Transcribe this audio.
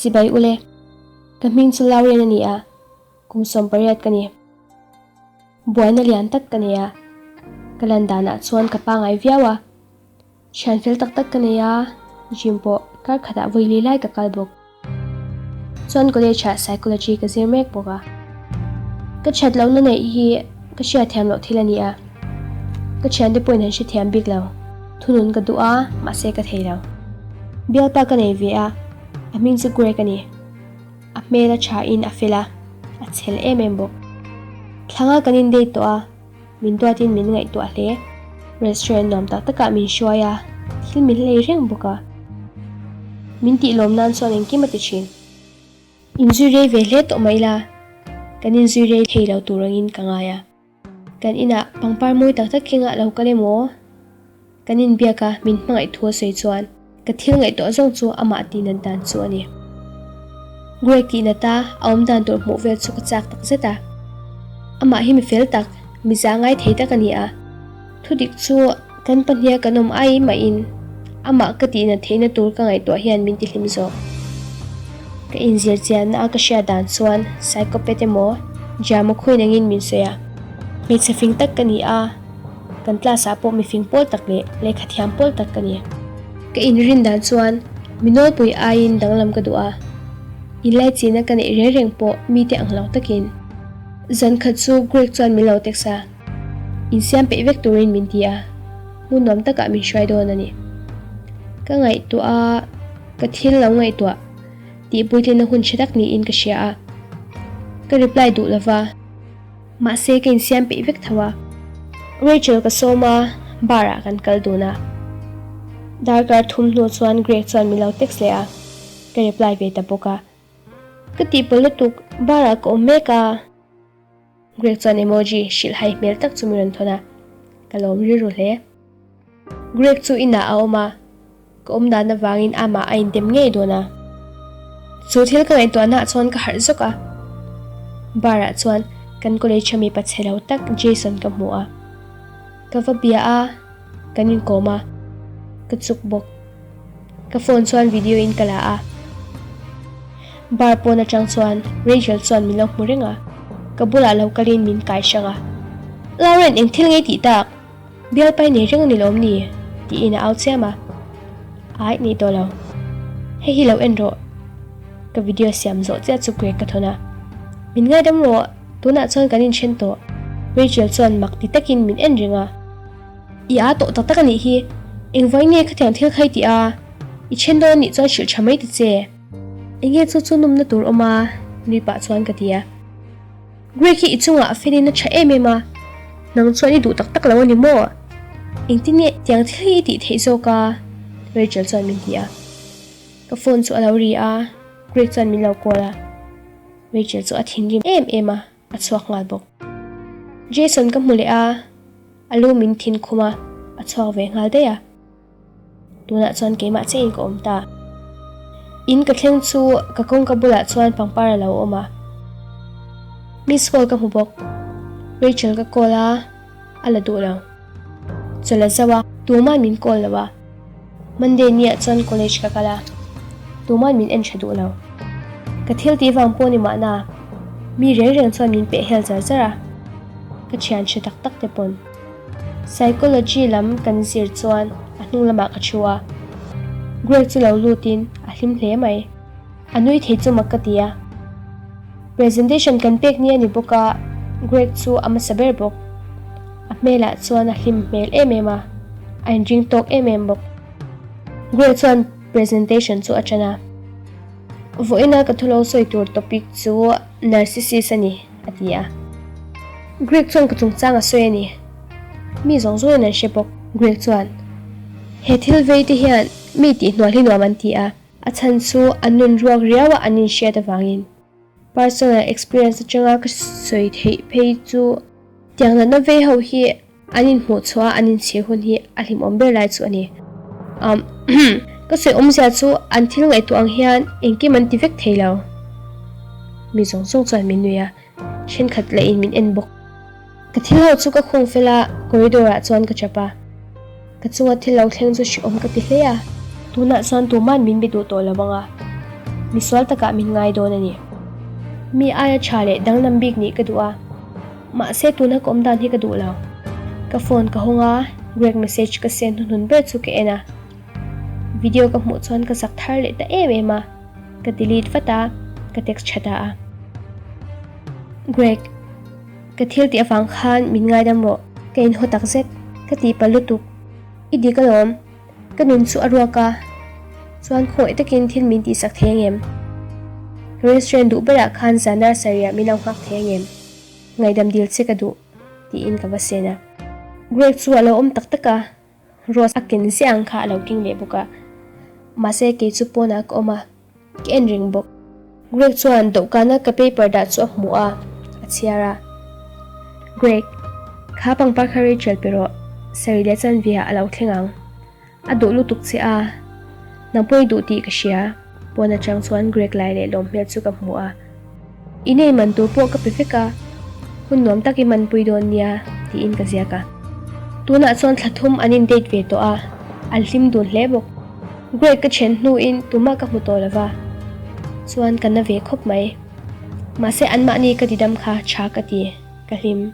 Chibai ule. Ka hming chu Lauren a ni a, kum 18 ka ni. Buaina lian tak ka nei a, ka lan danah chuan ka pangai viau a. Thian fel tak tak ka nei a, gym pawh kar khatah vawi li lai ka kal bawk. Chuan college ah psychology ka zir mek bawk a. Ka that lohna neih hi ka hriatthiam loh thil a ni a, ka thiante pawhin an hrethiam bik lo. Thunun ka duh a, mahse ka thei lo. Bialpa ka nei ve a, a hming chu Greg a ni. A hmel a tha in a fel a, a chhel em em bawk. Thlanga kan in date tawh a, min duatin min ngaihtuah hle. Restaurant nuam tak takah min hruai a, thil min hlei reng bawk a. Min tih lawm nan chuan engkim a ti thin. Inzui rei ve hle tawh mai la, kan inzui rei thei lo tur angin ka ngai a. Kan inah pangpar mawi tak tak kengah lo kal emaw? Kan inbiak a, min hmangaih thu a sawi chuan ka thil ngaihtuah zawng chu amah tihnat dan chu a ni. Greg tihnat a, a awm dan tur hmuh vel chu ka chak tak zet a. Amah hi mi fel tak, mi zah ngai thei tak a ni a. Thudik chu kan pahniha kan awm ai mahin amah ka tihnat theihna tur ka ngaihtuah hian min tihlim zawk. Ka inzir chianna a ka hriat dan chuan psychopath emaw Jama khuin angin min sawi a. Hmeichhe fing tak ka ni a, kan class ah pawh mifing pawl tak leh lehkha thiam pawl tak ka ni. Ka inrin dan chuan mi nawlpui aiin danglam ka duh a, inlaichina ka neih reng reng pawh mite ang lo takin. Zan khat chu Greg chuan min lo text a, insiam peih vek turin min ti a, hmun nuam takah min hruai dawn a ni. Ka ngaihtuah a, ka thil lo ngaihtuah tih puitlina hun hre tak niin ka hria a, ka reply duh lova. Mahse ka insiam peih vek tho a. Rachel ka sawm a, bar ah kan kal dun a. Darkar thum hnu chuan Greg chuan min lo text leh a, ka reply ve ta bawk a. Ka tihpawlh lutuk, bar ah ka awm mek a. Greg chuan emoji hrilh hai hmel tak chu min rawn thawn a, ka lawm rilru hle. Greg chu inah a awm a, ka awm dan avangin amah a indem ngei dawn a. Chu thil ka ngaihtuahnaah chuan ka harh zawk a. Bar ah chuan kan college a mipa chhe lo tak Jason ka hmu a. Ka va bia a, kan inkawm a, ka chuk bawk. Ka phone chuan video in ka la a. Bar pawn atang chuan Rachel chuan min lo hmu reng a, ka bulah lo kalin min kai hrang a. Lauren eng thil ngei tih tak? Bialpai nei reng a ni lawm ni? tiin a au chiam a. Aih ni tawh lo. Hei hi lo en rawh. Ka video siam zawh chiah chu Greg ka thawn a. Min ngaidam rawh, tunah chuan kan inthen tawh. Rachel chuan mak ti takin min en reng a. I aa tawh tak tak a nih hi. Engvawin nge khatiang thil kha i tih a? I then dawn anih chuan hrilh tha mai ta che. Enge chu chu nawmna tur awm a? Nui pah chuan ka ti a. Greg hi i chungah a felin a tha em em a, nang chuan i duh tak tak lo a ni maw? Engtin nge tiang thil hi i tih theih zawk a? Rachel chuan min ti a. Ka phone chu a lo ri a, Greg chuan min lo call a. Rachel chu a thinrim em em a, a chhuak nghal bawk. Jason ka hmu leh a, a lu min thin khum a, a chhuak ve nghal daih a. Tunah chuan keimah chiahin ka awm ta. In ka thleng chu ka kawngka bulah chuan pangpar a lo awm a. Miss call ka hmu bawk. Rachel ka call a, a la duh lo. Chawlh a zauh a, tuma'n min call lo a. Monday niah chuan college ka kal a, tuma'n min en tha duh lo. Ka thil tih vang pawh ni mahna, mi reng reng chuan min peh hel char char a. Ka thian hre tak tak te pawn. Psychology lam kan zir chuan a hnung lamah ka thu a, Greg chu lo lutin a hlim hle mai. A nui thei chu mak ka ti a. Presentation kan pek ni a ni bawk a, Greg chu a hmasa ber bawk. A hmelah chuan a hlim hmel em em a, a inring tawk em em bawk. Greg chuan presentation chu a ṭan a. Vawiina ka thu lo sawi tur topic chu Narcissist a ni. a ti a. Greg chuan ka chungchang a sawi a ni. Mi zawng zawngin an hre bawk. Greg chuan, He thil vei te hian mi tihhnual hi nuam an ti a. A chhan chu an nun ruak riau a an inhriat avangin. Personal experience atanga ka sawi theih phei chu tiang natna vei ho hi An inhmuh chhuah a an inchhir hun hi a hlimawm ber lai chu a ni. Um, ka sawi awmzia chu an thil ngaihtuah ang hian engkim an ti vek thei lo. Mi zawng zawng chuan min nui a, thenkhat leh in min en bawk. Ka thil ho chu ka khung fel a, corridor ah chuan ka chap a. Ka chunga thil lo thleng chu hrehawm ka ti hle a. Tunah chuan tuman min be duh tawh lo ang a. Misual takah min ngai dawn a ni. Mi aia tha leh danglam bik nih ka duh a, mahse tuna ka awm dan hi ka duh lo. Ka phone ka hawng a, Greg message ka send hnuhnun ber chu ka en a. Video ka hmuh chuan ka zak thar leh ta em em a, ka delete vat a, ka text tha ta a. Greg, ka thil tih avang khan min ngaidam rawh, ka inhaw tak zet, ka tihpalh lutuk. I dik alawm. Ka nun chu a ruak a, chuan khawngaih takin thil min tihsak thei angem? Ka restaurant duh berah khan zan nursery ah min lo nghak thei angem? Ngaihdam dil che ka duh, tiin ka va sen a. Greg chu a lo awm tak tak a, Rose a ken ziah ang kha a lo keng leh bawk a. Mahse kei chu pawnah ka awm a. Ka en reng bawk. Greg chuan dawhkana ka paper dah chu a hmu a, a chhiar a. Greg, kha pangpar kha Rachel pe rawh, Sari leh Chanvia a lo thleng ang. A duh lutuk che a, nang pawh i duh tih ka hria. Pawn atang chuan Greg lai leh lawm hmel chu ka hmu a. I nei man tur pawh ka pe vek a, hun nuam tak i manpui dawn nia, tiin ka ziak a. Tunah chuan thla thum an in date ve tawh a, an hlim dun hle bawk. Greg ka then hnuin tumah ka hmu tawh lo va, chuan ka na ve khawp mai. Mahse anmahni ka didam kha tha ka ti, ka hlim.